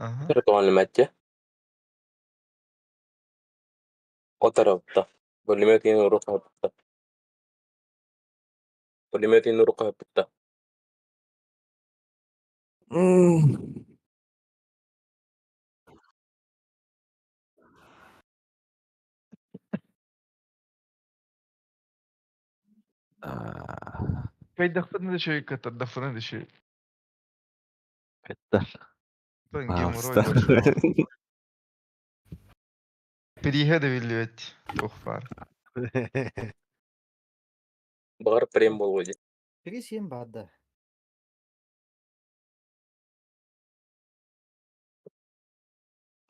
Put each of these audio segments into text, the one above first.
Ага. Ритуальныметте. O tarafta. Bölüme ruka. Bölüme ruka. Кайдахпытын да шөй катардафына да шөй. Кеттер. Геморрой больше был. Перехода биллибэт туох баар. Баҕар прем буолуо дии. Пересиэн баар да.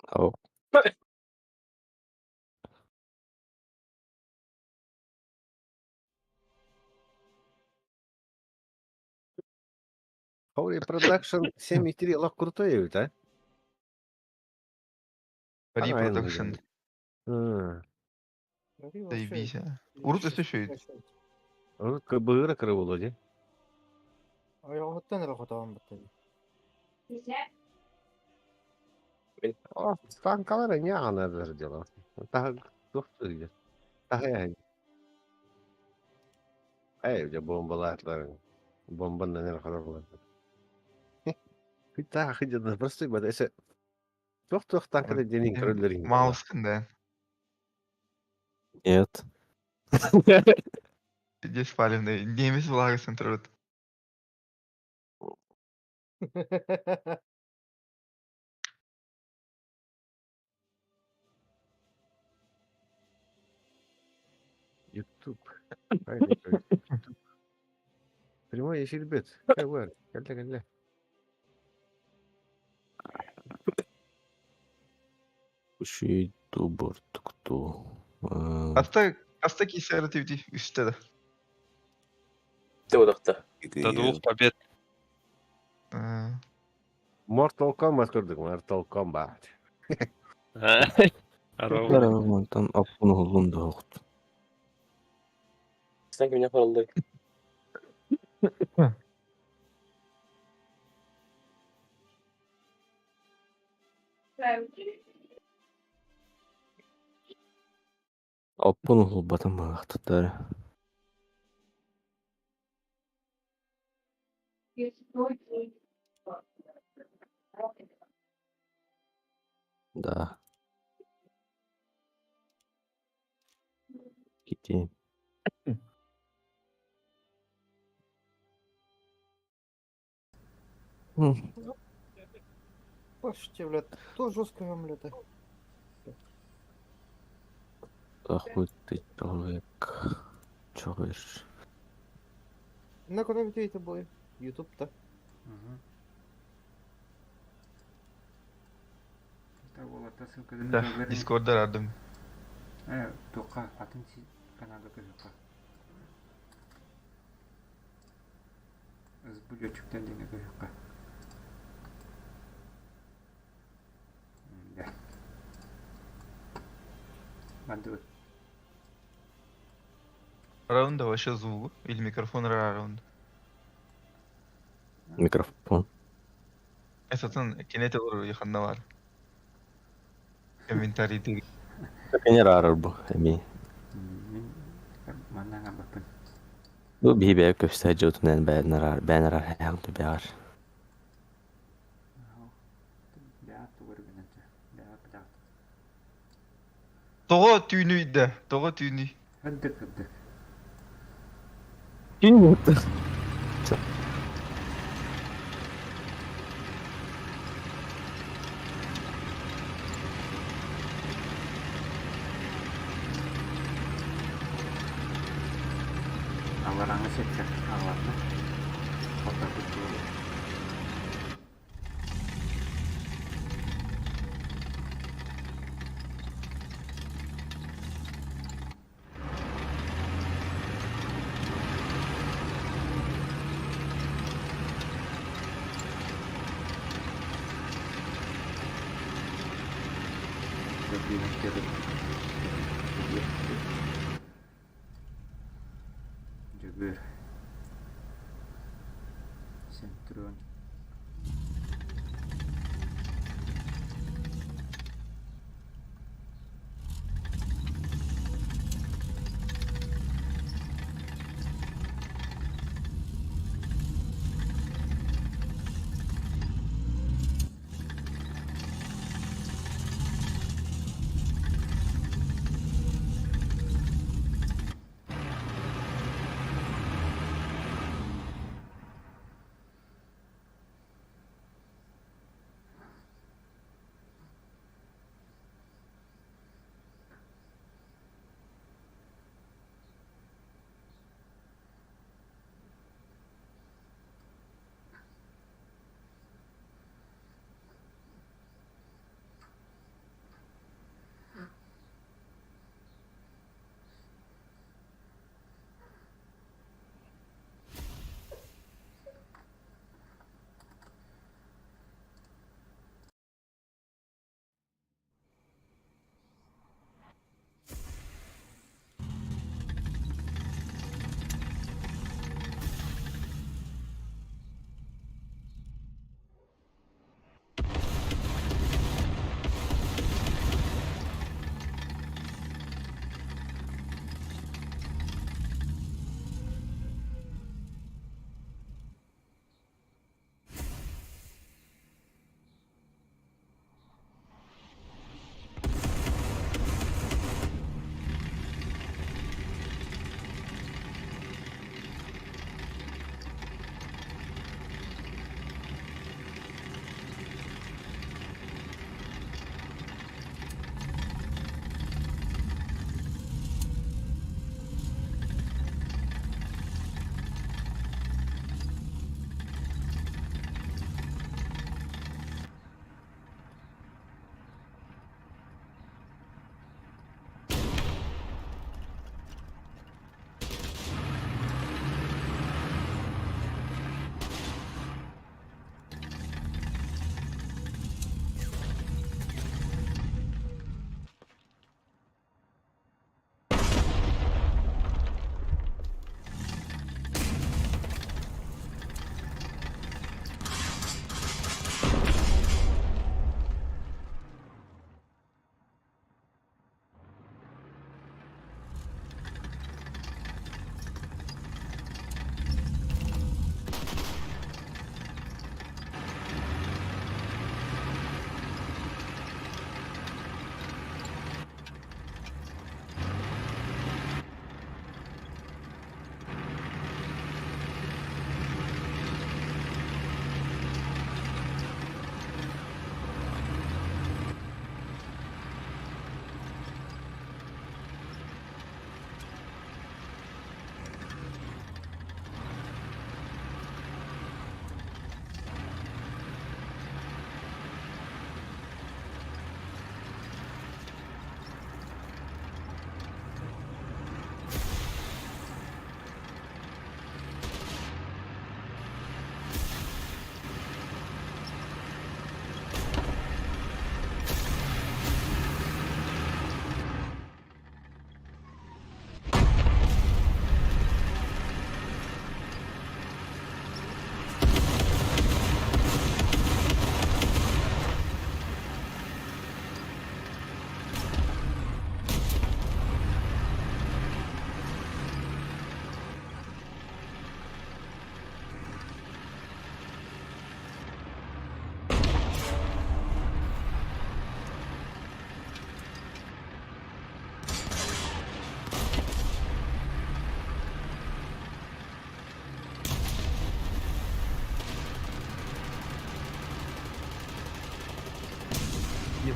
Ау. Holy Production 7.3 лох крутой эбит, а? Reproduction. М. Говори вообще, Заебись. а. Урут өссө шөй. Урут быыра кыра буолуо дии. Ойоҕуттан эрэ хотоон баттан. О, танкалар не ана дело. Так, туох Таһа Эй, дьэ бомбалаатылар. Бомбаннан эрэ хараллар. Таах дьэ просто бада эсэ туох-туох танкада диэнин көрөллөр иһин буолла. Маускын да. Нет. Пиздец палевный. Немец влагасын тұрады. Ютуб. Хайда YouTube. Прямой эфир бит. Кэлэ, кэлэ, кэлэ. Үчүй тубортукту. Аста аста кисәрі тибди үсте да. Ты одохта. До двух побед. Mortal Kombat көрдүк, Mortal Kombat. Мантан аппун уһуллун да оҕут. Sen кимне харалды? Аппун уһулбатым маахтыттар. Да. Кити. Почти, блядь, то жестко вам, блядь. Ахуй ты человек. Человек. На куда это было? Ютуб-то. Да, Дискорда радым. Туха атын каналга көһүөххэ. Ызбы летчиктэн диэҥҥэ көһүөххэ. Да. Бардыбыт. Раунда вообще звук или микрофон раунд. Микрофон. Эсатын кенете олор яханна бар. Комментарий ты. Кенер бу эми. Мин манна аңарбаппын. Бу биһи бэйэ көстө дьотунан бэйнарар бэйнарар хэм бэйар. Бэҕэ тугу гынан бэҕэ бэҕэ. Тоҕо түүнүй да, тоҕо түүнүй. Ырдык ырдык. Күн Алараҥа сиргэ аҕаларна. Хоторбут буолуо. Дьөгүөр Сентурон.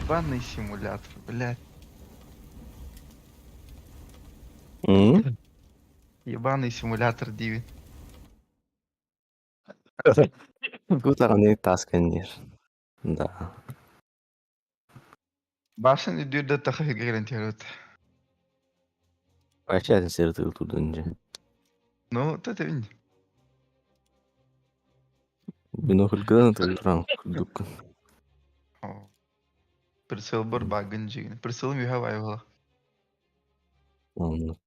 Ебаный симулятор, блядь. М? Ебаный симулятор диви. Кутараны тасканнир. Да. Башен үрдүр да таха гарантирует. Вообще один сыр тудунже. Ну, вот это видно. Бинокль туран курдук. Прицел борьба гынжигин. Прицелым юха вайвала. Оннук.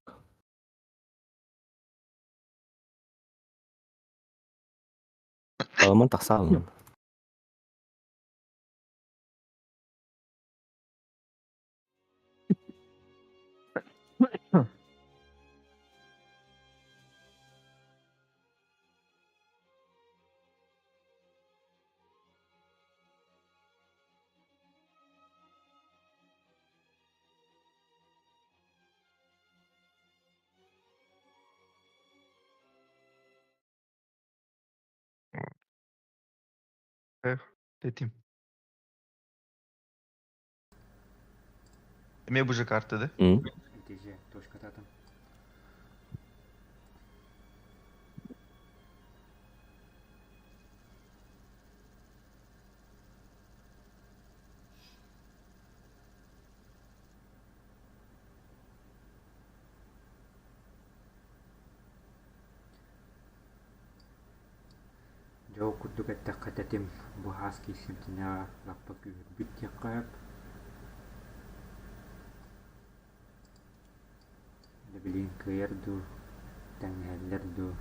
Алман тахсаалын. Тетим. Эмиэ бу же карта да? М? Итиже точкататым. Дьэ ол курдук эттэххэ тэтим бу хаас киирсибитинэ лаппа күүһүрбүт диэххэ сөп. Дьэ билигин кыайар дуу, тэҥнэһэллэр дуу.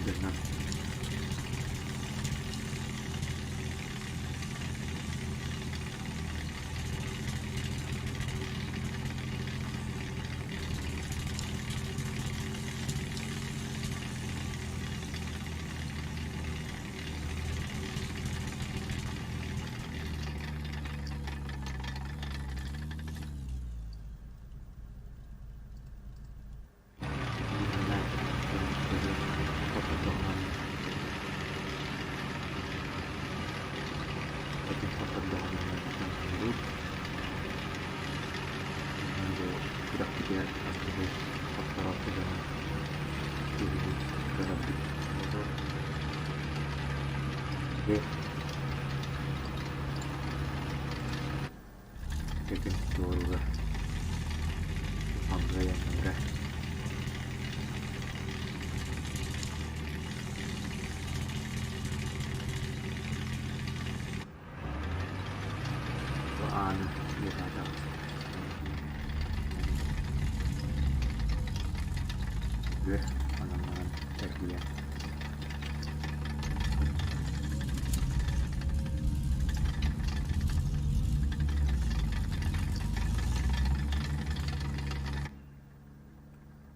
Гынан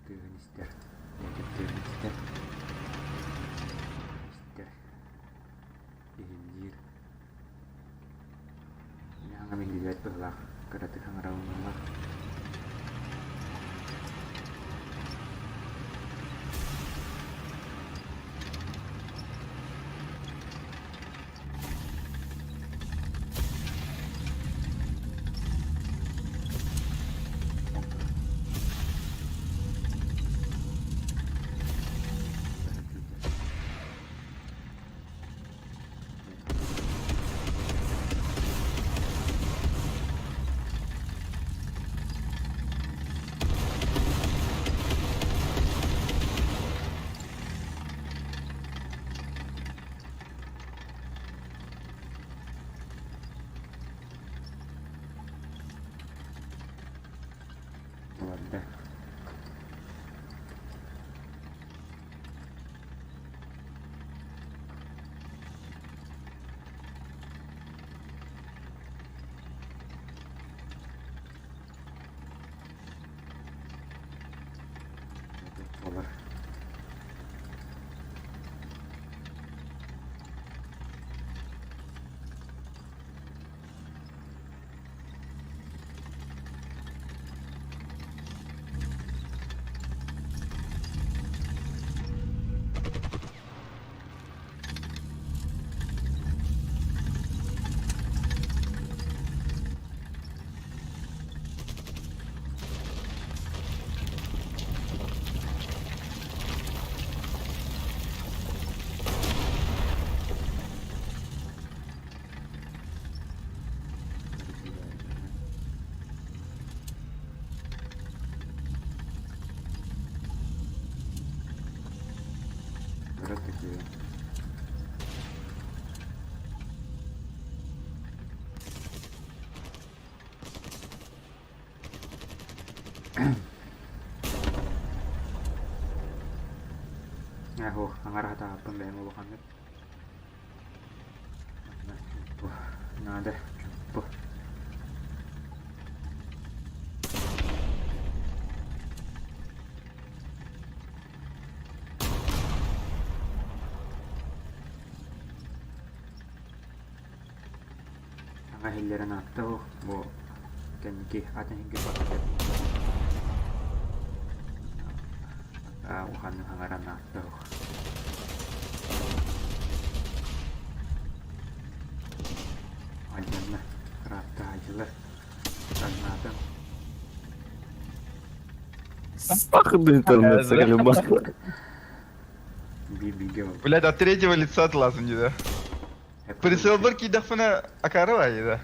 Тыын истэр, тыын истэр, истэр, иһиллиир. Хаҥам иһиллибэт быһыылаах, кыратык хаҥыраллаллар. Ладно. Куорат да кыайан. Ээ суох, аҥар хатаҕаппын бэйэм улаханнык. Манна чуумпу наада, чуумпу. Саҥа иһиллэрин аатта суох, бу кэнники атын иһиргэ барбыт улаханнык саҥаран аатта суох. Алдьанна, ыраатта хаадьылар, таҥнаатым. Пахнет интернет, заколебал. Биир бииргэ буолла. Блядь, от третьего лица отлазым да. Прицелбар киирдэхпинэ акаары баайда.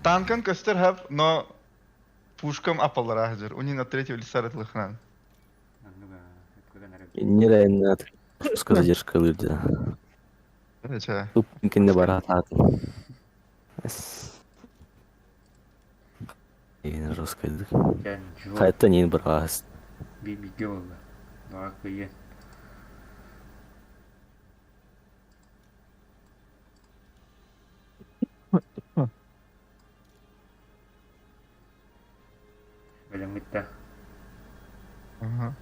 Танкан көстөр хап, но пушкам апалара сылдьар. Унин от третьего лица ытылыхынан. Оннук өпкөгөн эрэ Нереально пуска задержка да. Чэ. Кинне баратаатын. Иин жестко. Дьэ ничего Хайта нин бараас. биир бииргэ буолла. Баҕар кыайыа. Бэлэмҥит да? Ага.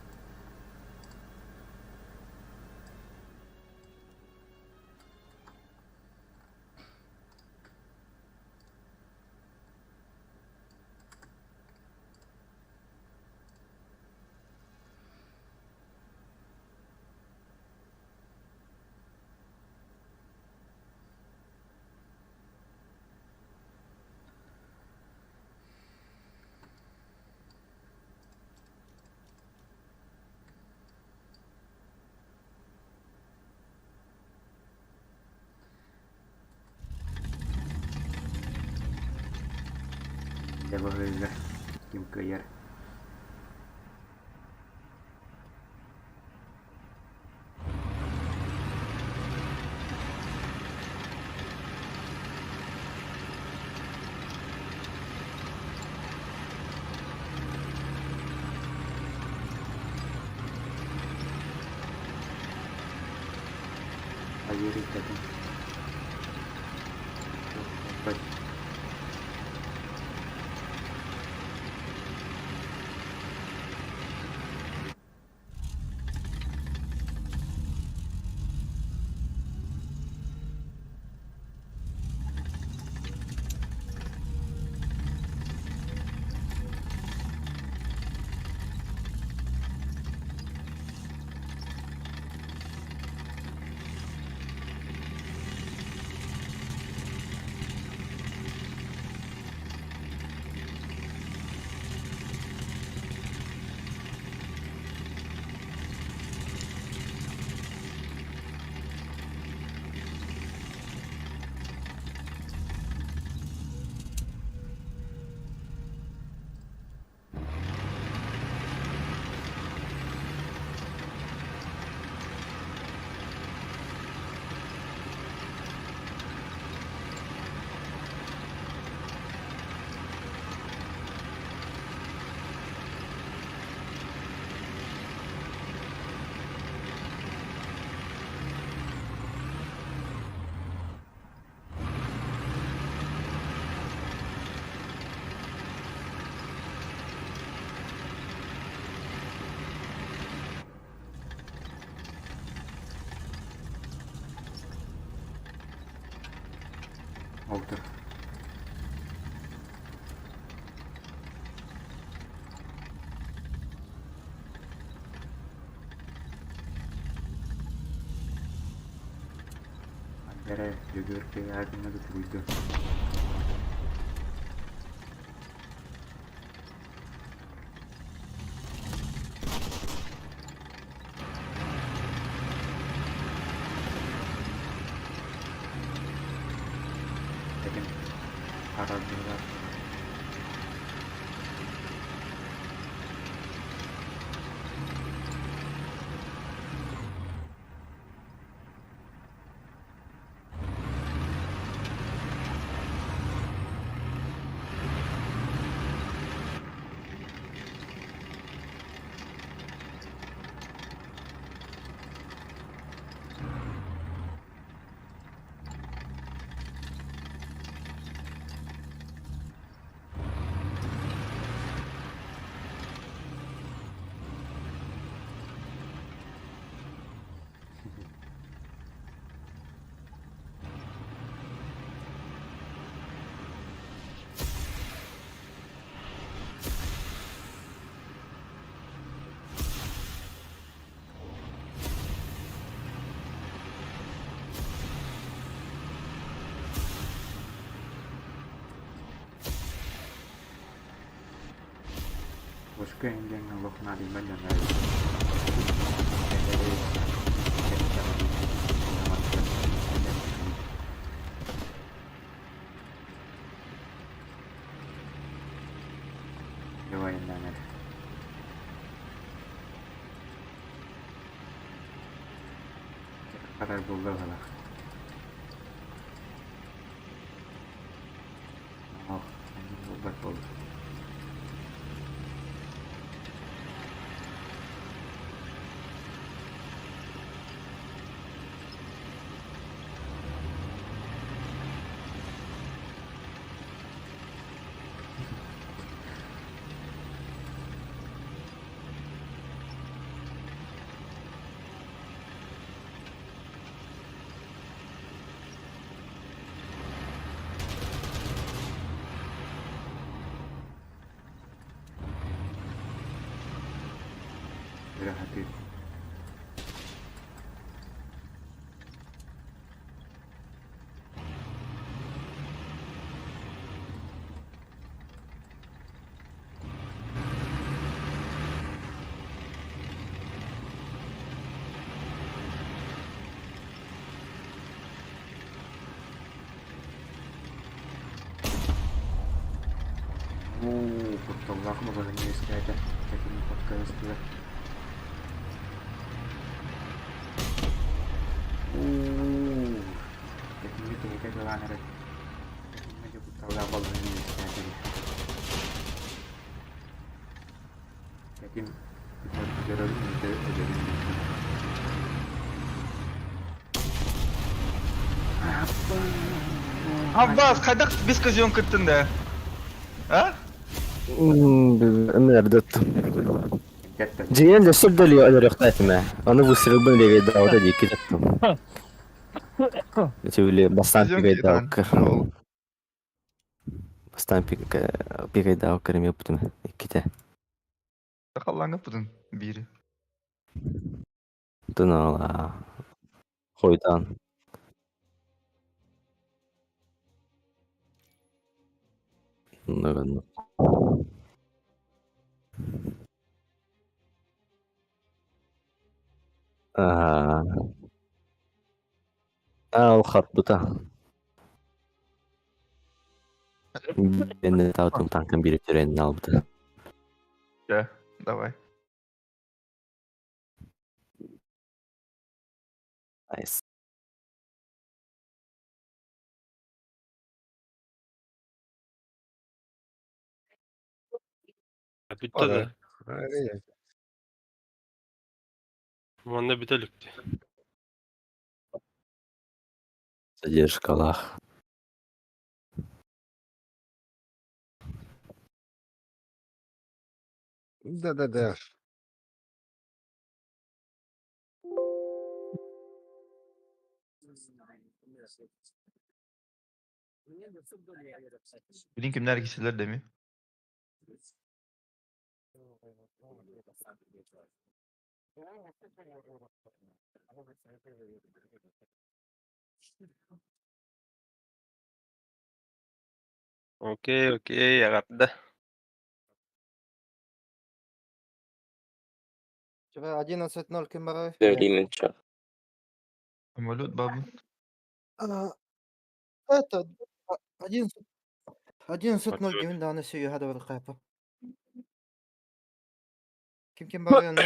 Дьэ быһыыга ким кыайар? Хайыыр ыйдатын Ол тур. Эрэ Дьөгүөр кыайаатына да тугуйдун. Этим аралдьыылаах Пушка диэҥҥэ олох наадыйбат дьон эбит. Эдэри Дьэ эрэ. Хатар буолла быһыылаах. Оһох, оннук буолбат буолла. Ыраһатыы. Уу, кутталлаах балаһыанньа үөскээтэ, кэтин подкаастыгар. Уу, кэтиҥҥэ тэһитэ кылаан эрэр. Кэтиҥҥэ дьэ кутталлаах балаһыанньа үөскээтэ дии. Кэтим өлөрөрүн өлөрүн Аббас, хайдах без казион кыттын да? А? Мэрдэт. Дьиэн да сөп дали өлөрөхтәтимэ. Аны выстрелбын левейдаабыта диэки жаттым. Ити бастаан пигайдаабыккар. Бастаан пигайдаабыккар эмиэ ыппытым иккитэ. Халлааҥҥа ыппытын биири. Тынаала. Хойутаан. Аа, ол харбыта. Бенне таутум танкын бири түренин албыта. Дьэ, давай. Nice. Бүттэ да. Манна бүтэ иликти. Задержкалаах. Да-да-да. Билин кимнэр киселер деми? Окей, окей, эҕэрдэ. Вчера 11-0 ким барар? Дэвлинча. Самолет бабын. А, Это 11 11.09 даҕаны сүүйүһэ да барыахха. Ким ким барар онно?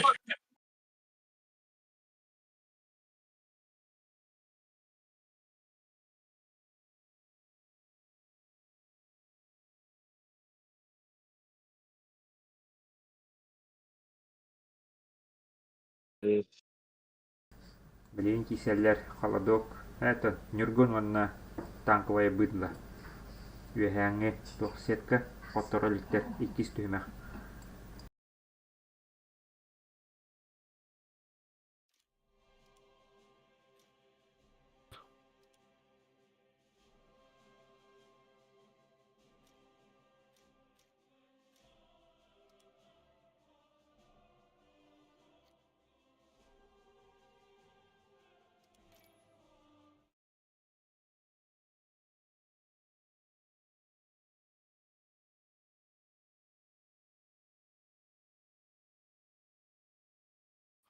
Билигин киирсэллэр холодок, это Ньургун уонна танковая быдло. Үөһээҥҥи туох сетка хотторо иликтэр иккис түһүмэх.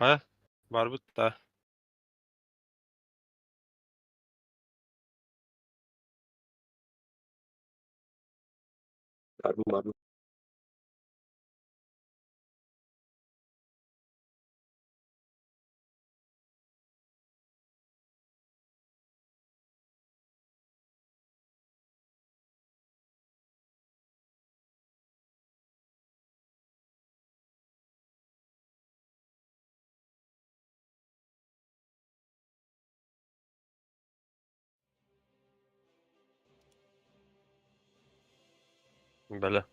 Хайа, барбыт да. Барбын барбын. Бэлэ.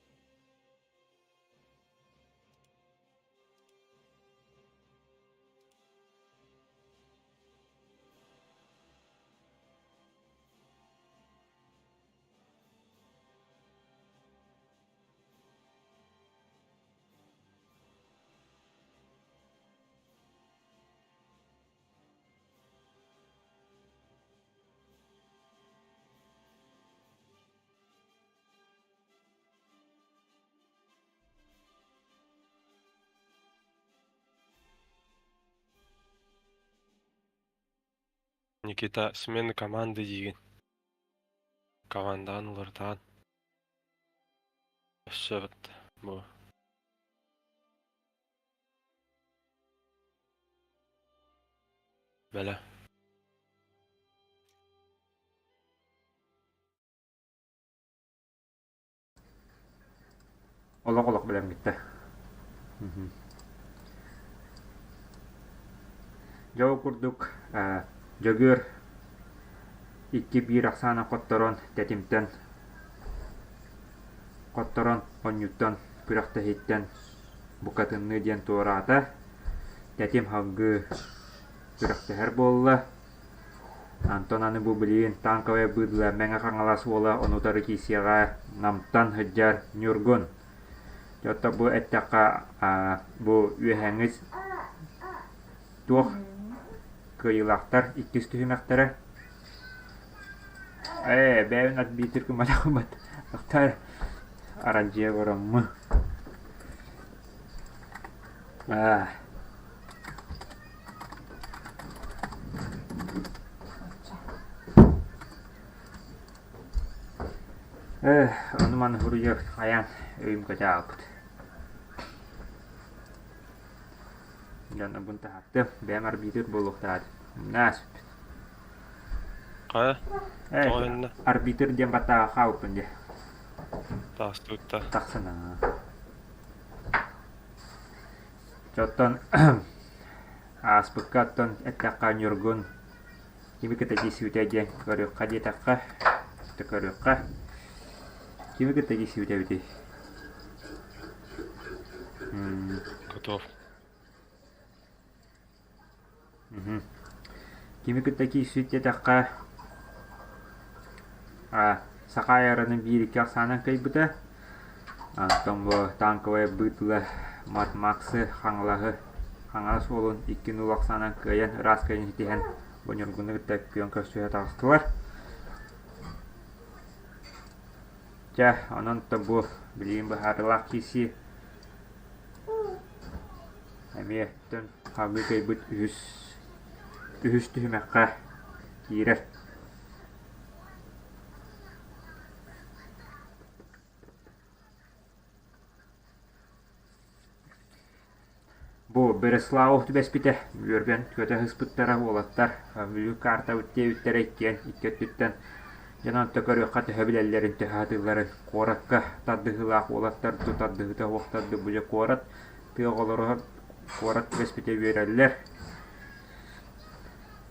Никита смена команды диигин. Командаҕын уларытаҕын. Өссө бу Бэлэ. Олох-олох бэлэммиттэр. Дьэ ол курдук Дьөгүөр 2-1 ахсаана хотторон тэтимтэн хотторон онньуттан күрэхтэһииттэн букатынныы диэн туораата. Тэтим салгыы күрэхтэһэр буолла. Антон аны бу билигин танковай быыдыла Мэҥэ Хаҥалас уола ону утары киирсиэҕэ Намтан сылдьар Ньургун. Дьэ бу эттэххэ бу үөһээҥҥи туох кыайыылаахтар иккис түһүмэхтэрэ. Ээ, бэйэбин арбитр гымматахпыт. Ахтар арадьыйа бараммы. Аа. Э, ону-маны суруйар хайаан өйүм көтө Дьоннорбун таһааттым, бэйэм арбитр буолуохтаах Наа сүппүт. Хайа? Э, Тоҕо иннэ? арбитр диэн баттааҕа хаалбыппын дии. Таастыбыт да. Тахсан аа. Оттон ааспыкка оттон эттэххэ Ньургун кими кытта киирсибитэ диэн көрүөххэ диэтэххэ, көрүөххэ. Кими кытта киирсибитэ эбитий? Готов. Кими кытта киирсибит диэтэххэ, Саха аэроны биир-икки ахсаанан кыайбыта. Оттон бу танковая быытыла Мат Максы Хаҥалаһы Хаҥалас уолун 2-0 ахсаанан кыайан ыраас кыайан ситиһэн бу Ньургуну кытта күөн көрсүһэ таҕыстылар. Чэ, онон то бу билигин быһаарыылаах киирсии эмиэ төн хаалыы кыайбыт үһүс үһүс түһүмэххэ киирэр. Бу Береславов түбэспитэ, үөргэн көтө сыспыттара уолаттар Бүлүү картабыт диэбиттэрэ иккиэн икки өттүттэн дьон онто көрүөххэ төһө билэллэрин, төһө сатыылларын куоракка тардыһыылаах уолаттар ду тардыһыыта суохтар ду бу дьэ куорат тыа оҕолоро куорат түбэспитэ үөрэллэр.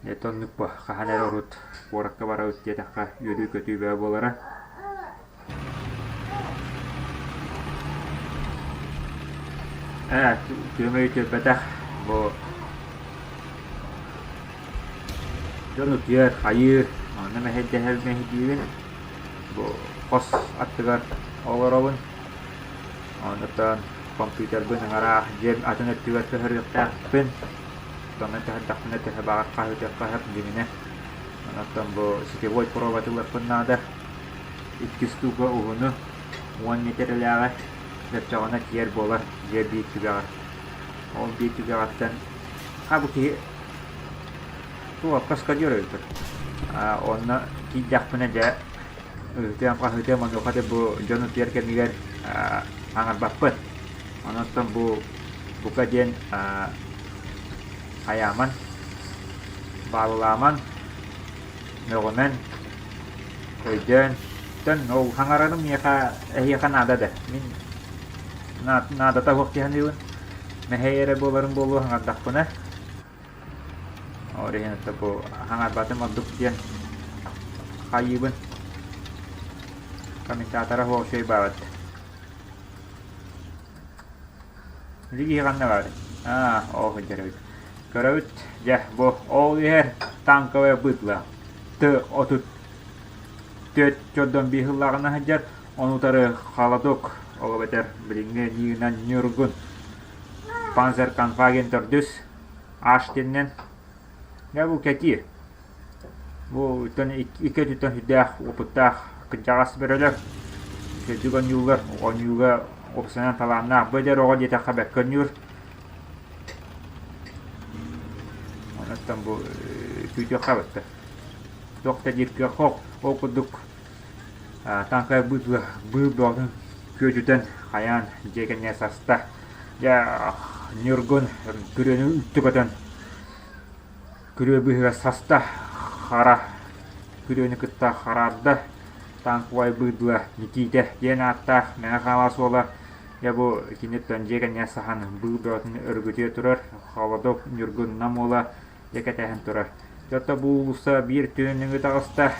Это оннук бу хаһан эрэ урут куоракка барабыт диэтэххэ үөрүү-көтүү бөҕө буолара. Ээ, күөмэй үтүөрбэтэх бу дьон утуйар, хайыыр, онно мэһэйдэһэр мэһэйдиибин. Бу хос аттыгар олоробун. Онтон компьютербын ыҥыраах дьиэм атын өттүгэр көһөрүөхтээхпин. Онон төһөрдөхпүнэ төһө баҕар хаһыытыахха сөп дьиҥинэ. Онтон бу сетевой провод ылыахпын наада. Икки штука уһуну 10 миэтэрэлээҕи бөччөҕүнэ тиэр буолар дьиэ биир түгэҕэр. Ол биир түгэҕиттэн Бу киһи туох каскадер эбит. Онно киирдэхпинэ дьэ ыһытыам-хаһыытыам онуоха да бу дьон утуйар кэмигэр аҥарбаппын. Онон бу бука диэн хайааман, баалылааман, мөҕүмэн, өйдөөн, төн ол хаҥарарым миэхэ эһиэхэ наада да. Мин наадата суох дии саныыбын. Мэһэй эрэ буоларым буолуо хаҥардахпына. Ол иһин это бу хаҥарбатым ордук диэн хайыыбын. Комментатора суох үчүгэй баабыт. Ити киһи ханна баарый? Аа, ол сылдьар эбит. Көрөбүт, дьэ, бу ол иһэр танковая быдло. Т-34 чордон биир сыллааҕына сылдьар, ону утары холодок, ол эбэтэр билиҥҥи Нина Ньургун Панзерконфаген төрдүс H диэнинэн. Дьэ, бу кэтиир. Бу икки өттүттэн сүрдээх опыттаах кырдьаҕас бөрөлөр үчүгэйдик оонньууллар, оонньууга уопсайынан талааннаах. Бу эдэр оҕо диэтэххэ бэркэ оонньуур. Онон бу күүтүөххэ эбиттэр. Туох да диир кыах суох. Ол курдук танка быыл бөҕөтүн күөдьүтэн хайаан дьиэ кэннигэр саста. Дьэ Ньургун күрүөнү үлтү көтөн Күрүө быыһыгар саста, хара күрүөнү кытта хараарда, танковай быыдла Никиитэ диэн ааттаах Мэҥэ Хаҥалас уола дьэ бу киниттэн дьиэ кэннигэр саһан быыл бөҕөтүн өрүгүтүө турар, Холодок Ньургун Нам уола дьэ кэтэһэн турар. Дьэ оттон бу уулусса биир түүнүҥҥү таҕыста,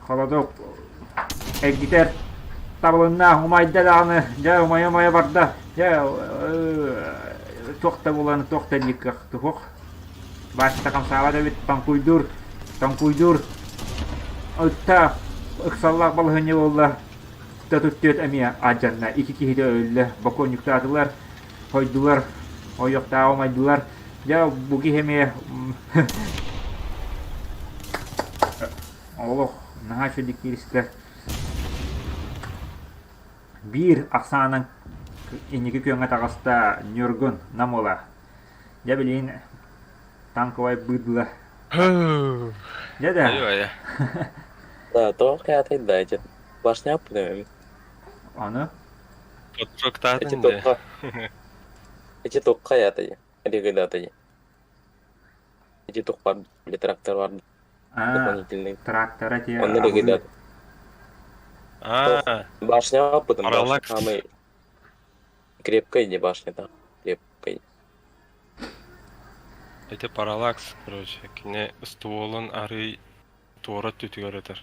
Холодок эргитэр табылынна, умайда даҕаны, дьэ умайа-умайа барда, дьэ туох да булан, туох да диир кыах суох. Баачта хамсаабат эбит, тоҥкуйдуур, тоҥкуйдуур, ытта ыксаллаах балаһыанньа буолла, түөрт эмиэ алдьанна, икки киһитэ өллө, бокуонньуктаатылар, хойдулар, ойохтооҕу умайдылар. Дьэ бу киһи эмиэ Олох наһаа үчүгэй кииристэ. Биир ахсаанан инники күөҥҥэ таҕыста Ньургун Нам уола. Дьэ билигин танковай быыдла. Дьэ да. Да, тоҕо хайатай да эти башня эми. Аны? Эти тоққа. Эти тоққа хайатай. Регулятый. Ити тух бар, били трактор бар дополнительный. Трактора те Онно регулят. Башня потом башня самый крепкая не башня там, крепкая. Это параллакс, короче, кини стволун арый туора өттүтүгэр өтөр.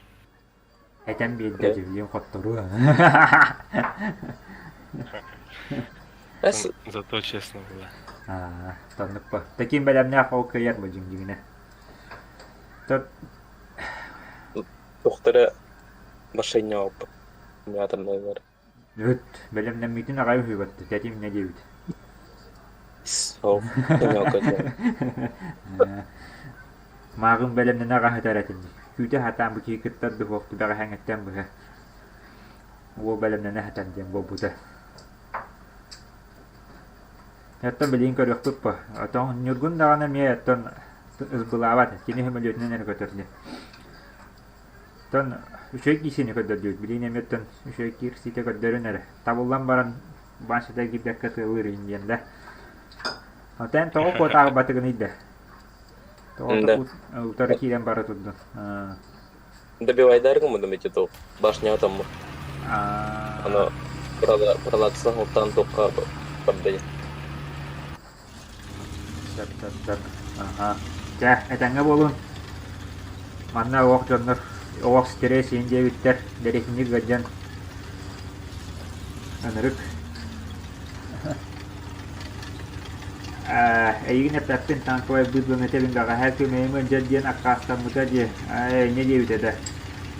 Этэн биэрдэ дьүллүн хотторуо. Зато честно было. Тоннук по. Таким бэлэмнээх ол кыайар бу дьиҥ-дьиҥинэ. Тухтара машине опыт. Атомный Үт, бэлэмнэммитин аҕай үһүбэт, тэтим не диэбит. Сол, Мааҕын бэлэмнэнэ аҕаһытар этим. Күүтэ сатаан бу киһи кыттар духуох түбэҕэһэҥҥиттэн быһа. Уол бэлэмнэнэ сатан диэн буолбута. Оттон билигин көрүөхпүт бу. Оттон Ньургун даҕаны эмиэ оттон ызбылаабат, кини сөмөлүөтүнэн эрэ көтөр диэн. Оттон үчүгэй киирсиини көрдөрдүбүт. Билигин эмиэ оттон үчүгэй киирсиитэ көрдөрүн эрэ. Табыллан баран Васята киирбэккэ тыалыыр иһин диэн да. Оттон тоҕо куотаабатыгыный да? Тоҕо утары киирэн бара турдун? Добивайдар гыммытым ити туох башня отоммут. Аны пролакса оттан туохха бардай. Сөп, сөп, сөп. Аха. Чэ, этэҥҥэ буолун. Манна олох дьоннор олох стресс иһин диэбиттэр, дэриэтинньик ыалдьан ынырык. Эйигин эппэппин танковай быдланы этэбин бэҕэһээ күөмэйим ыалдьар диэн аккаастаммыта дии. Ээ, инньэ диэбитэ да.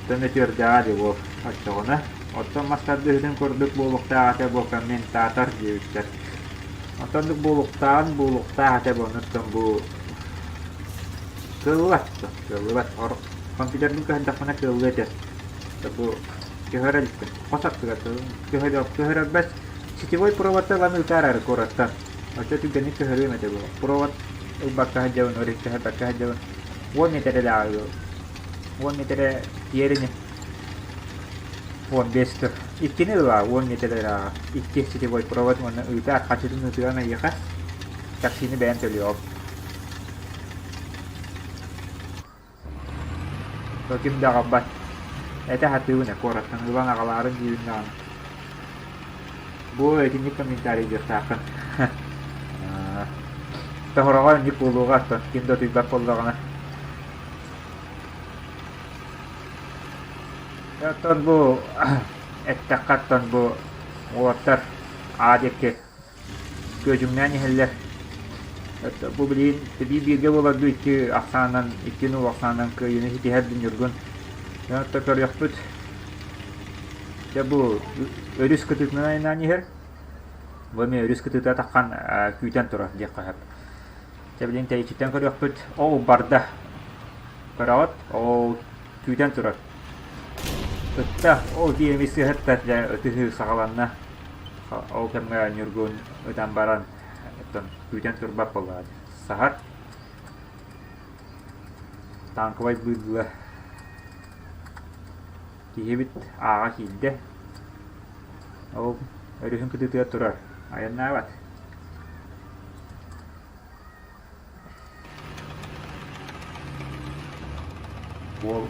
Оттон өтүөрдэҕэ дии буол. Оччоҕуна, оттон мас тардыһыытын курдук буолуохтаах этэ буо комментатор диэбиттэр. Онтоннук буолуохтааҕын буолуохтаах этэ бу оннуттан бу кыаллыбат кыаллыбат компьютербын көһөрдөхпүнэ кыаллыа этэ бу көһөрө иликпин хос аттыгар көһөрөрбөс сетевой проводта ылан ыытаар куораттан. Оччо түргэнник көһөрүөм этэ буо. Провод ылбакка сылдьабын, өрүстэһэрбэккэ сылдьабын. 10 миэтэрэлээҕи 10 миэтэрэ тиийэр ини. 15 тыл. Иккини ылаа, 10 миэтэрэлээҕи. Икки сетевой провод уонна ыытаар, хачытын ыытыам эйиэхэ. Таксины бэйэм төлүөҕүм. Ким да аҕалбат. Этэ сатыыбын ээ, куораттан ылан аҕалаарын диибин даҕаны. Бу итинник комментарийдыахтааххын. Тоһороҕо инник буолуоҕа оттон ким да утуйбат буоллаҕына. Оттон бу эттэххэ оттон бу уолаттар А диэки күөдьүҥнээн иһэллэр. Бу билигин тэбии бииргэ буоларга икки ахсаанынан, икки нуул ахсаанынан кыайыыны ситиһэр Ньургун. Оттон көрүөхпүт. Дьэ бу өрүс кытыытынан айаннаан иһэр. Бу эмиэ өрүс кытыыта таххан күүтэн турар диэххэ сөп. Дьэ билигин тэйиччиттэн көрүөхпүт. Ол барда. Көрөҕүт? Ол күүтэн турар. Ытта, ол дии эмиэ сыһытта дьэ ытыһыы саҕаланна. Ол кэмҥэ Ньургун ытан баран оттон күүтэн турбат буоллаҕа дии. Саһар танковай быылла киһибит ааҕа киирдэ. Ол өрүһүн кытыытыгар турар. Айаннаабат. Уол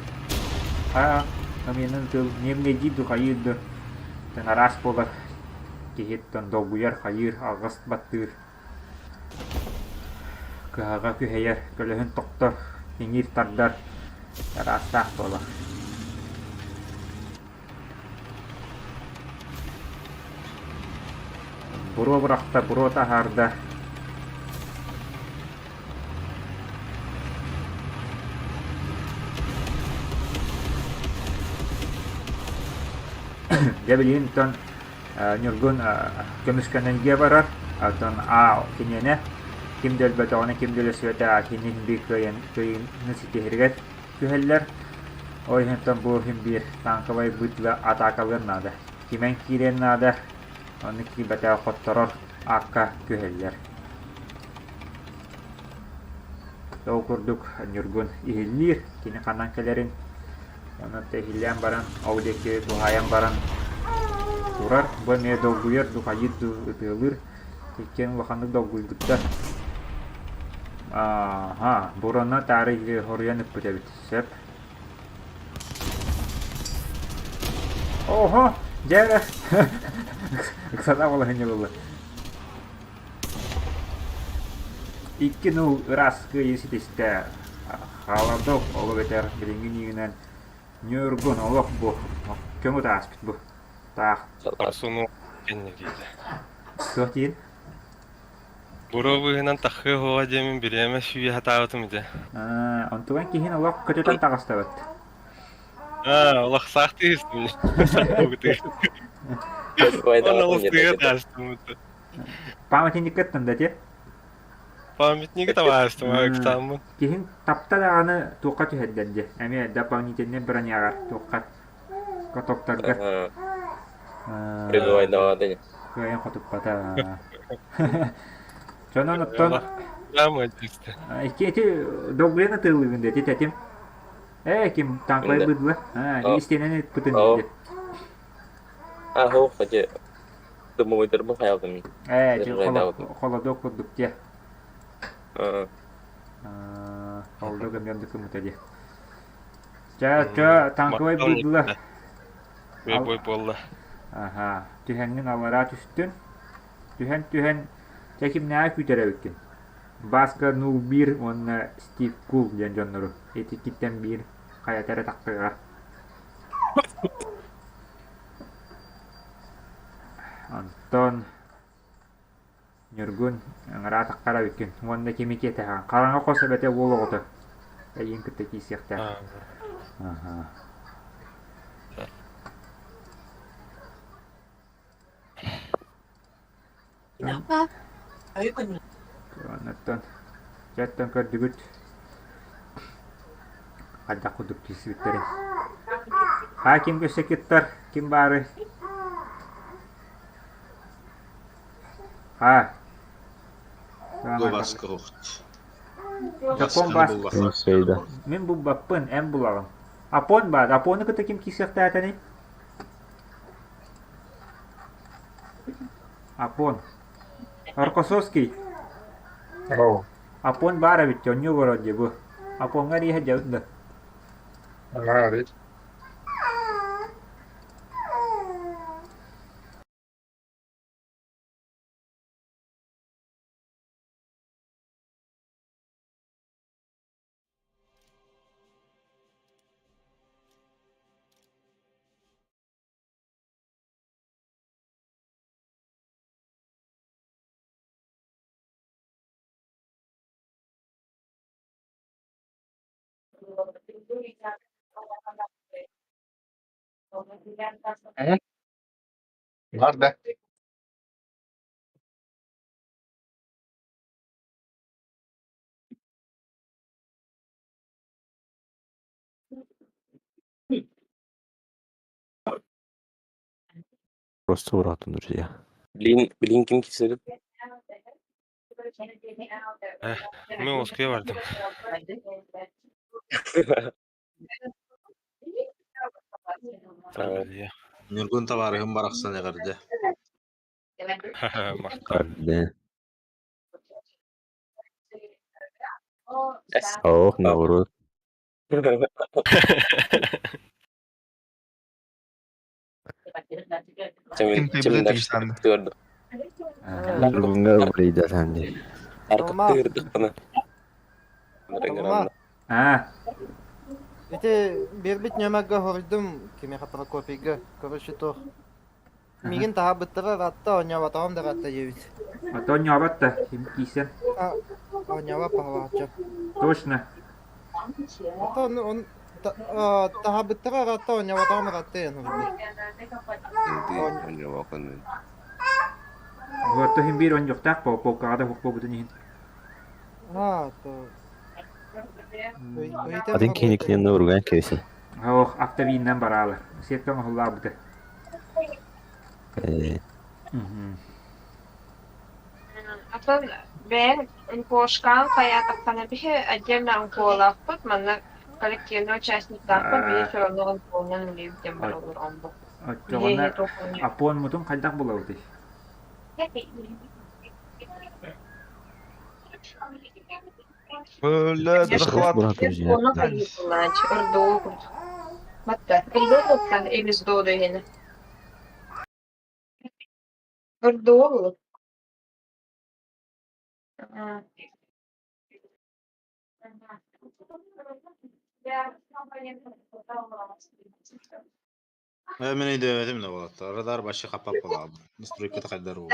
аа каменын тыл ньиэмнэйдиир ду хайыыр ду тэн араас буолар киһиттэн долгуйар хайыыр алҕас баттыыр кыһаҕа күһэйэр көлөһүн тохтор иҥиир тардар араастаах буолар Буруо бырахта, буруо таһаарда. Дьэ билигин оттон Ньургун көмүскэнэргэ барар, оттон А киниэнэ ким да өлбөтөҕүнэ, ким да өлөсүбэтэ кини иһин биир кыайан кыайыыны ситиһэригэр түһэллэр. Ол иһин бу иһин биир танковай быдло атаакалыан наада. Кимэн киириэн наада, онно киирбэтэҕи хотторор аакка күһэллэр. Ол курдук Ньургун иһиллиир, кини ханан кэлэрин, онон иһиллээн баран, ол диэки туһаайан баран турар. Бу эмиэ долгуйар, духайыыр дуу, ытыалыыр. Иккиэн улаханнык долгуйбуттар. Ааһа, бурана таары хоруйан ыппыт эбит. Сөп. Ого, дьэ ыксата балаһынньа буолла. Икки нул ыраас кыайыы ситистэ. Хаалардов ол эбэтэр билиҥҥи ньиигинэн Ньургун олох бу көҥү тааспыт бу. Таах. Хорсуну кэннэ диэтэ. Суох диин. Буруо быыһынан таххыа суоҕа диэмин бириэмэ сүүйэ сатаабытым ити. Аа, онтуган киһин олох көтүтэн таҕыстабыт. Аа, олох саахтыы истим. Олох таастым. Памятниккыттан да ти? Памятнигы табаастым, ыксааммын. Киһин тапта даҕаны туохха түһэрдэр дии. Эмиэ дополнительный броняҕар туохха катоктарга. Прибывайдаҕа Кыайан хотуппата. Дьонон оттон икки эти долгуйан атыылыыбын дэтит этим. Ээ ким танковай быдла. Аа, истиэнэн ыппытын диди. А, хоох, эти дымовойдарбын хаялдым. Ээ, холодок курдук дии. Холодок эмиэ дыкымыта дии. Чэ, чэ, танковай быдла. Бой буолла. Аха, түһэҥҥин аллараа түстүн. Түһэн-түһэн, чэ кимнээҕи күүтэр эбиккин? Баска нул биир уонна Стив Кул диэн дьоннору итиккиттэн биир хайата эрэ тахсыаҕа. Онтон Ньургун ыҥыраа таххар эбиккин уонна кими киэтэһэҕин? Хараҥа хос эбэтэ уол оҕото. Эйигин кытта киирсиэхтээх. Аха. Оннуттан дьэттэн көрдүгүт хайдах курдук киирсибиттэрин. Хаа ким өссө кыттар, ким баары? Аа. Баска хохт. Жапон Басканы бас. буллахха. Şeyde. Мин булбаппын, эн булаҕын. Апон баар, Апону кытта ким киирсиэхтээтэний? Апон. Аркосовский. Оу, Апон баар эбит, онньуу олорор дии бу. Апоҥҥа эрийэ сылдьабыт да. Наадыт. Бар да. Просто уратын друзья. Блин, блин ким кисерip Мен Москваға бардым. Тәрбие. Нюргун табарыһым барахсан эҕэрдэ. Мақтан. Да. Эс. Ох, наоборот. Ким Чемин ты чемин билет тигистанды. тырды. Bunga burayı sen de. Арка Тома. тырдык Тома. Аа, Ити биэрбит ньүмэргэ хоруйдум кимиэхэ Прокопийга. Короче, туох. Мигин таһаабыттара ыраатта, оонньообатаҕым да ыраатта диэбит. а то онньообот да, ким киирсэн. А, оонньообот баҕалааччы. Точно. Оттон он таһаабыттара ыраатта, оонньообатаҕым ыраатта диэн хоруйдум. Вот иһин биир онньуохтаах полкаҕа да хук буолбутун иһин. А, то... Один кеникленне урган кебисе. Ох, автовиннан бараалар. Сеттон оһуллаабыта. Э, Атын бэйэҥ НКОшкаан хайаатаххына биһи отдельно НКОлаахпыт, манна коллективный участниктаахпыт, биһи все равно НКОнан үлэлиибит диэн барыллар оннук. Оччоҕуна Апон мутун хайдах булабытый? Бля, захват. Бурат друзья. Оны хайыылаач, РДО курдук. Батта, РДО курдук или СДО дегени. РДО булur. Мен өйдөбөтүм да болот. Радар башы капап болалды. Настройката кайдар болот.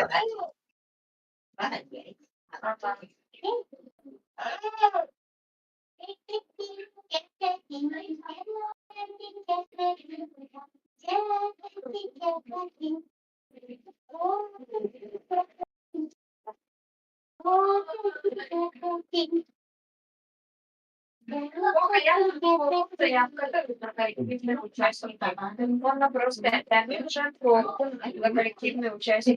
Можно просто коллективное участие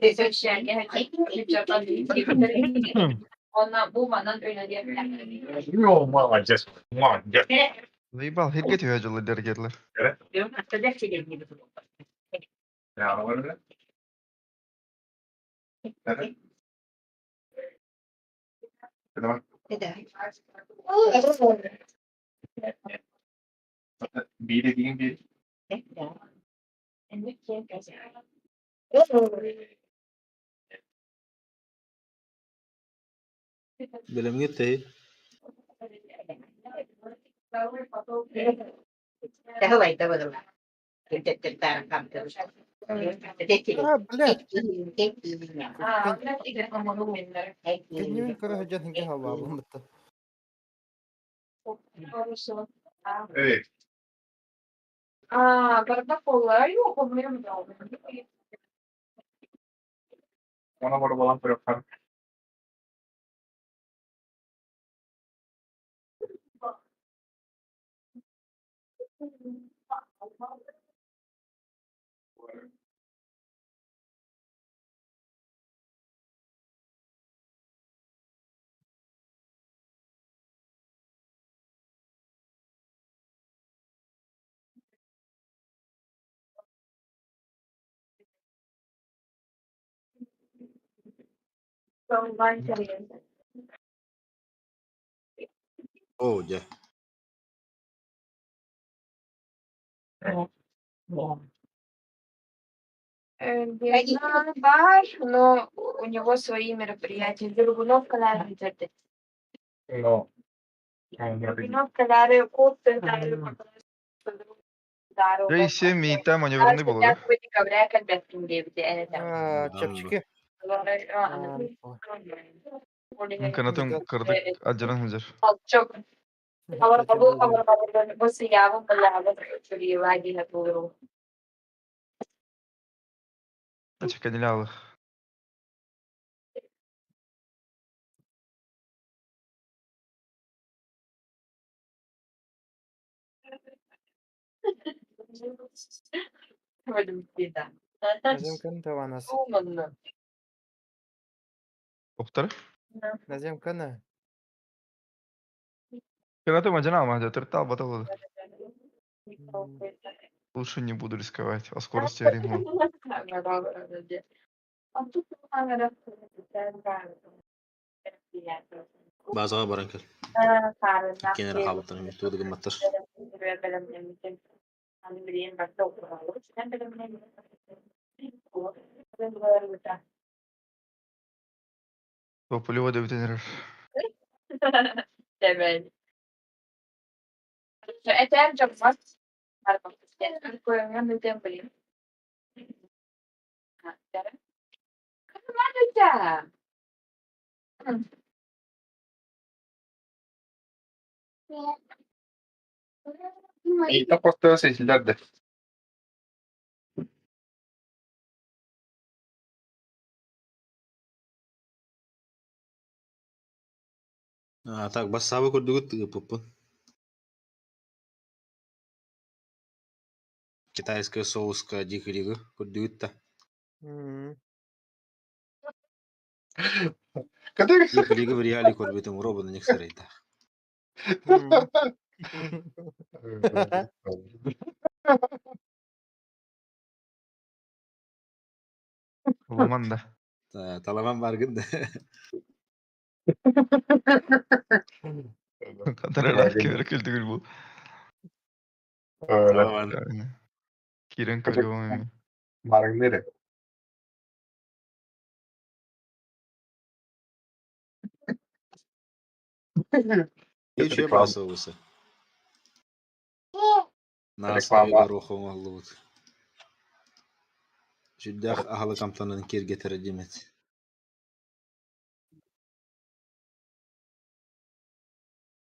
Она буманан Йо, молодец, молодец. Заебал, хирге түйе жылы дергерлер. Билемге тей. А, блядь. Кэннибин көрө сылдьан иһин халлаабын бытта. А, барбаколар yok, Оо дьэ, Вьетнам бар, но у него свои мероприятия. Дергунов Калари Но. Дергунов Калари Рейсе миитэ маневренный буолуо. Чэпчэки. Кынатын кырдык адьаран сылдьар. Ача алых. Назем кын Таванас. Доктор? Назем кына. Кынаты мадьана алмадя, төртте албата болду. Лучше не буду рисковать. О скорости риму. Базаҕа баран кэл. Иккиэн эрэ хаалбыттар эмиэ тугу да гымматтар. Тополева да бүтэн эрэр. Иитэ хостоо сесилэр да. А так бассаабы көрдүгүт ыыппыппын. Китайская соуска дикилиги көрдүгүт да. Кадыр. Дикилиги в реале көрбүтүм робот них сарайда. Ломан да. Таламан баргын да. Кадаралар кебер күлдүгүл бу. Öyle. Таламан. Кирен көрүөм эми. Баргын Үчү Реклама. соуса. На Реклама. основе гороха оҥоһуллубут. Сүрдээх аһылык амтанын киэргэтэрэ диэмэт.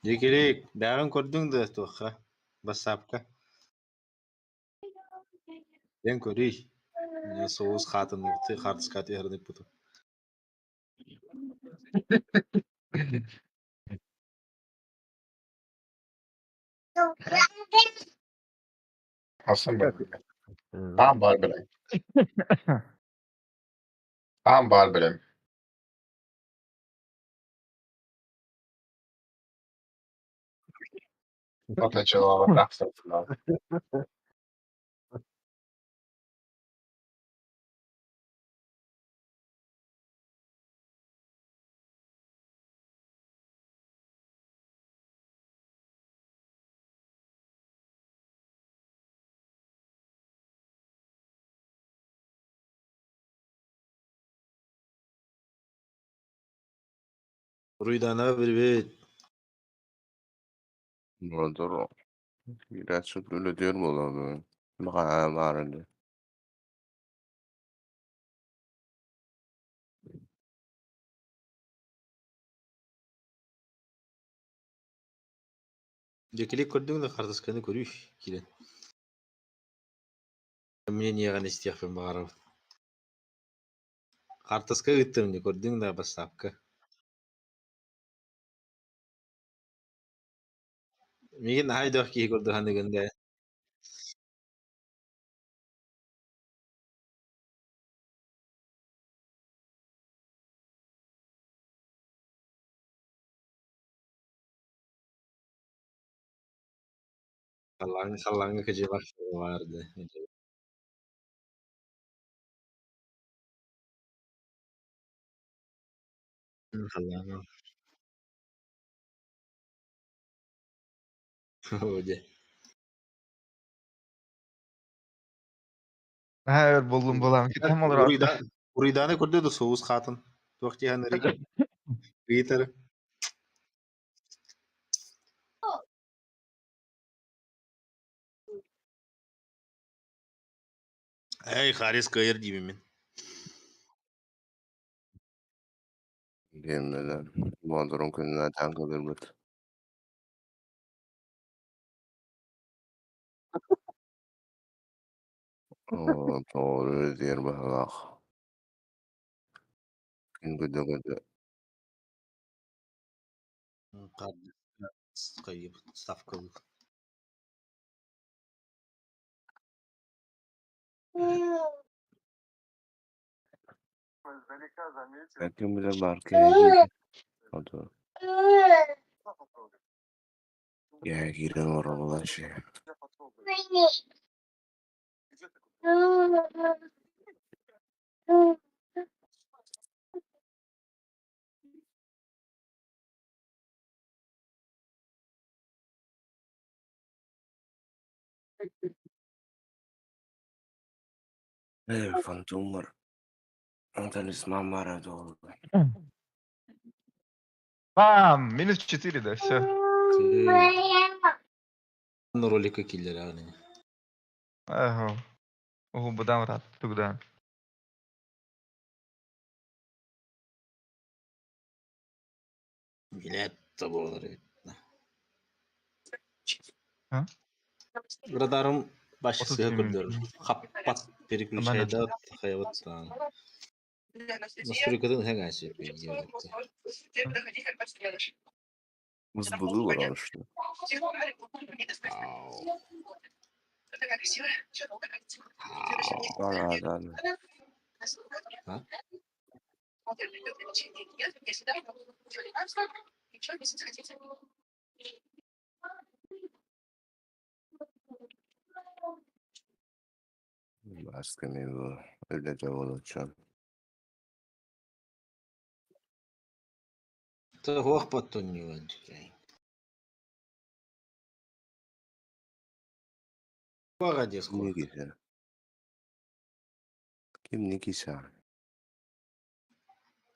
Дьикилик, бэҕэҥ көрдүҥ да туохха, бассаапка? Дьэн көрүүй, соус хаатын хаартыскаҕа түһэрэн ыыппытым. Aslında Tam var bile. Tam var bile. Potential тахсар. Уруйдаана привет. Doğru. Biraz öyle diyorum oğlum. Mağara Дьикилик көрдүҥ да хаартысканы көрүүй, киирэн. Мнениеҕин истиэхпин баҕарабын. Хаартыска ыыттым дии, көрдүҥ да бассаапка? Миигин наһаа өйдөөх киһи курдук саныыгын да Халлааҥҥа халлааҥҥа кыдьымах баар да Халлаан. Дьэ. Һэ, буллум булам. Китам олорор. Уруйдааны көрдө да соус хаатын. Туох диэн Риитер. Эй, Харис кыайар диибин мин. Диэммэлэр. Боодурун күнүнэ таҥкалыырбыт. Оо, тоҕо диэр быһыылаах. Күн көтө-көтө Хайыбыт, ставкалыыр. Ким билэр баар киһи Ото Киһи киирэн олороллор Ээ, фантоммар Талисман баара дуо? Бам! Минус 4, да, все. Ролика киллэрэ Ага. Угу, будам рад. Тогда. Билет буолар эбит. А? Радарым баш Отут сыһа семь. көрдөрөр. Хаппат переключайда хайабыттаан. Настройкатын хэҥээси Музбулу олорор что? Да, да, да. Басками бу үлэтэ буолуччу. Туох боттонньуган Ким киһи? Ким не киса?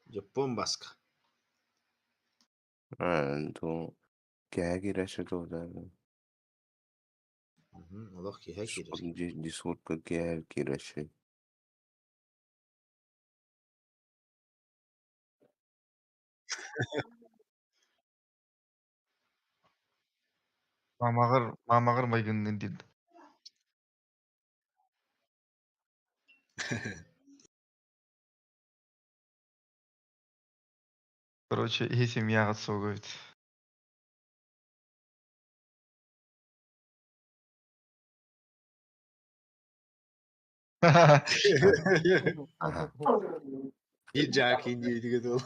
Дьоппуон баска. А, то киһи киирэ туода. Олох киһи киирэр. Дискордка киһи киирэ. Мамаҕар, мамаҕар майгыннын диэн. Короче, иһи семьяҕыт суоҕа эбит. Ага. Биир дьаакин диэбитигэ дылы.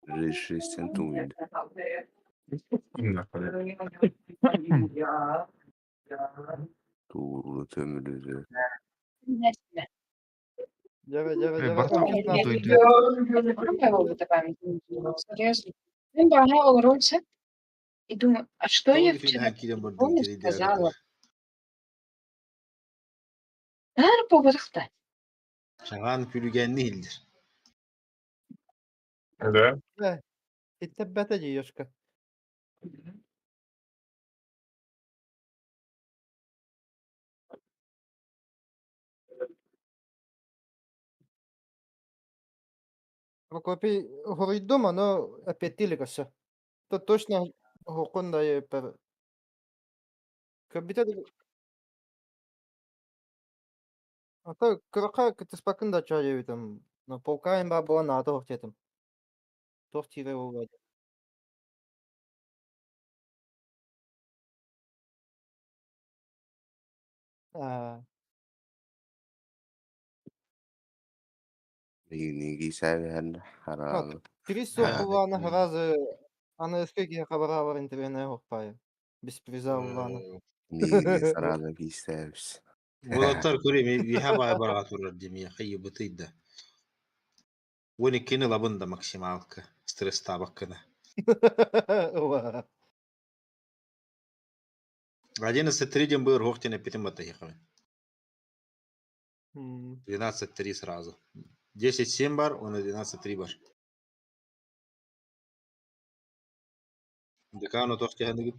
Resistentуид. Тууру төмүлүдү. Дьэ, дьэ, Эй, дьэ, Бартон 16. дойду. И думаю, а что Тоҕо я бүтүн вчера иһэн киирэн по бардым телефону тиэрийдээҕи сказала? Наар буолбатах. Чаҕаан күлүгээнни иһиллэр. Да? Иттэрбэтэ дии, Ёшка. Прокопий хоруйдум, ону эппиэттии көрсө. То точно хоһуккун да өйөппөр. Көрбүтэ А то кыраха кытыспаккын да чоо диэбитим. Но полкаайын баар буолан аата суох диэтим. Туох тиирэ буолуо диэн. Аа, Ниги сээбэһэн ну, хараалы. Три суох Аа, буоллаҕына сразу аныгыскы киһи хабараабар интервьюнай оһохпайым. Без приза буоллаҕына. Миигин сараана киистэбис. Уолаттар көрүм үөһэ баай бараҕа турар дии хайыбытый да. 12-ни ылабын да максималка стресстаабаккына. 11-3 диэн быар уһуох диэн эппитим баттаһыахабын. 12-3 сразу. 10-7 бар, уонна 12-3 бар. Декан отох түһэнигит.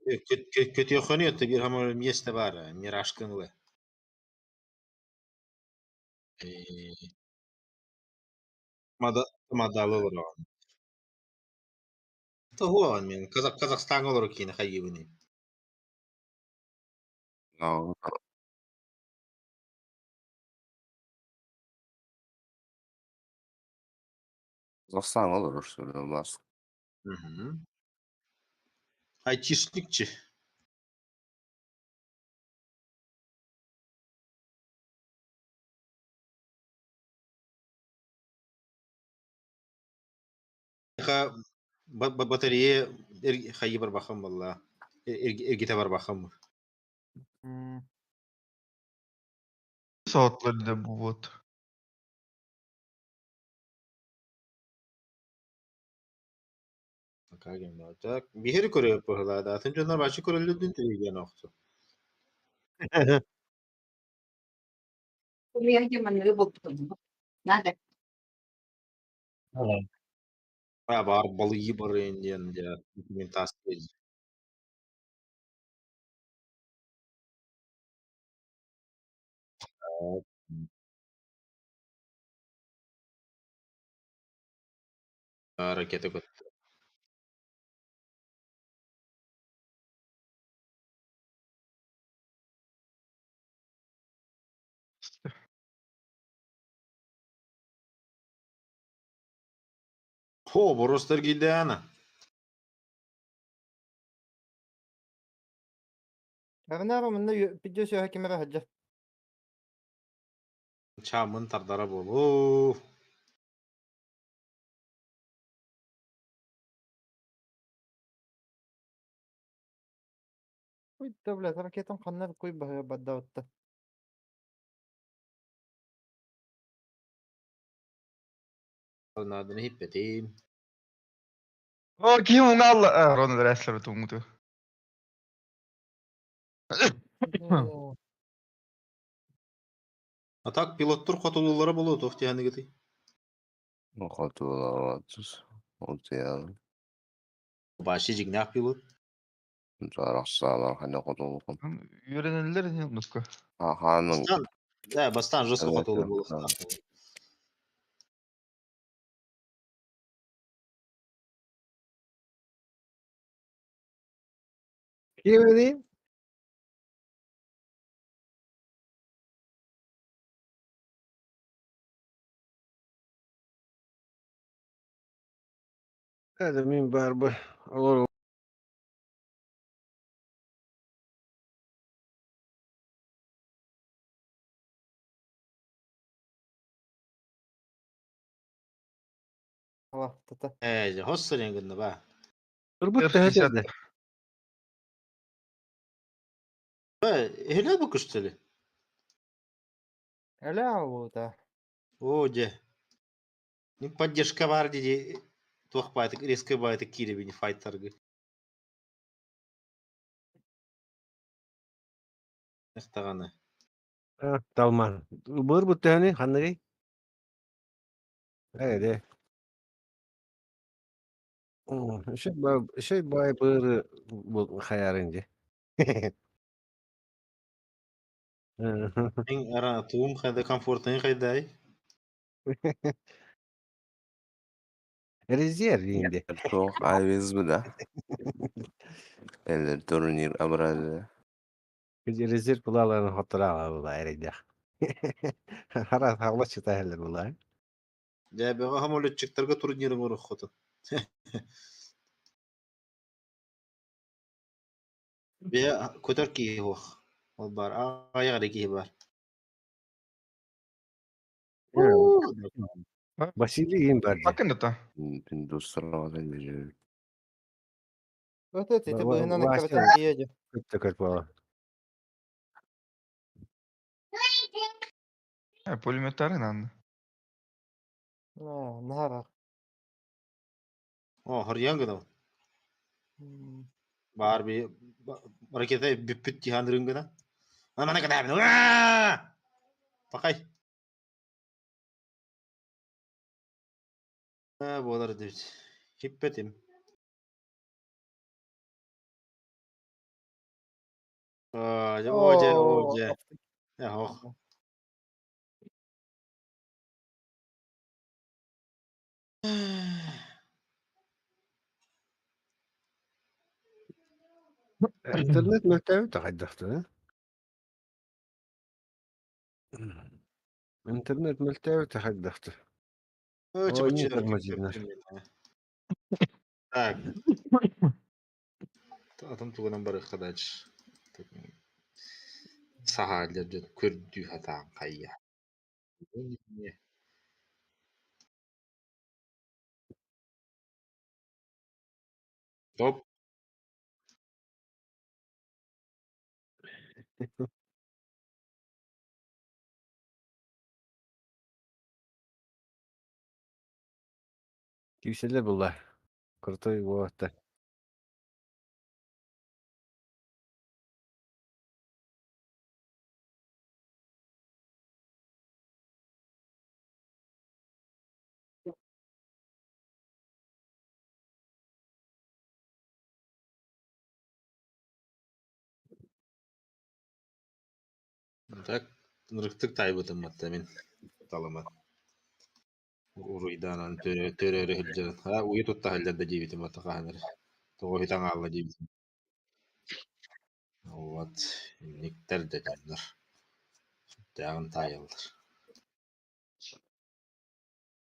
Көтүөххөнү өттө биир хамар миэстэ баар, миражкын ыла. Мадалы олороҕун. Тоһуоҕун мин Казахстаҥҥа олорор киинэ хайыыбыный? Казахстан олорор сөбүлэс. Айтишникчи. Батарея хайы барбахым балла. Эргите барбахым. Saatlerinde bu bot. Биһири көрөп быһылаада. Атын дьоннор бачча көрөллөрдүн тириигэн охту. Бар балыйы бар диэн дьэ документация. Ракета көттө. Хо, боростар киирдэҕинэ. Арнаба манна пиддиэс үөһэ ким эрэ сылдьар. Чаамын тардара буолуо. Ой, да, блядь, ракетам ханна куй баһыйа барда Нааданы иһиппэтим. О, ким уҥа Ронald Рестлер туҥуту. А так пилоттур хотулуулара буолуо туох диэхэнигитий? Хотулаабатыс. Утуйан. Вообще дьиҥнээх пилот. Арахсаалар ханна хотулукун. Үөрэнэллэр ини оннукка. Ахаанын Бастаан, да, бастаан жестко хотулуу буолуохтаах. Кимини? Hadi min бар бу. Олор Тата. Ээ, хос сырыан гынна ба. Турбут төһөтө? Эһилэ бу күстели. Эля бута. О, дьэ. Поддержка бар диди туох баайтык резко баайтык киирэбини файтаргы. Эхтаҕаны. Талман. Быр бут төһөнү ханныгый? Ээ, Шей бай быр бу хаярынжы. Мин ара туум хайда комфортын хайдай. Резерв инде. Туох айбыз да. Eller турнир абрады. Резерв булаларын хоттора була эрейдэх. Хара хагла чыта була. Дьэ, бөҕө самолетчиктарга турнирын оруоххутун. Бэйэ көтөр киһи суох. Ол баар, аҕыйах эрэ киһи баар. Василий им бар дии. Хакын да. Пиндус сразу бежит. Вот это, ити быһынан Вася эккирэтэн тиийэ дии. кытта көрбөҕө. Пулеметтары надо. Аа, наһаа О, хорьян гынабын. М. Баар би ракета бүппүт тиһан гына. Мана кадабын. Пакай. Буолар дибит. Хиппетим. О, дьэ, о, дьэ, о, дьэ. Ох. Интернет мөлтөөбүт хайдахтыы. Интернет мөлтөөбүт хайдахтыы. Ой, Ой, не тормозит. Так. Атын тугунан барыахха дальше. Саһааллар дьон көрдүү сатаан хайа. Топ. Киселер булла. Крутой вот. Так, ырыктык таайбытым матта мин талыман. Уруйдаанан төрөөрү сылдьан. А, уйа тутта сылдьар да диэбитим матта хаһан эрэ. Тоҕо үһү таҥаалла диэбитим. Вот, инниктэр да дьоннор. Сүрдээҕин таайаллар.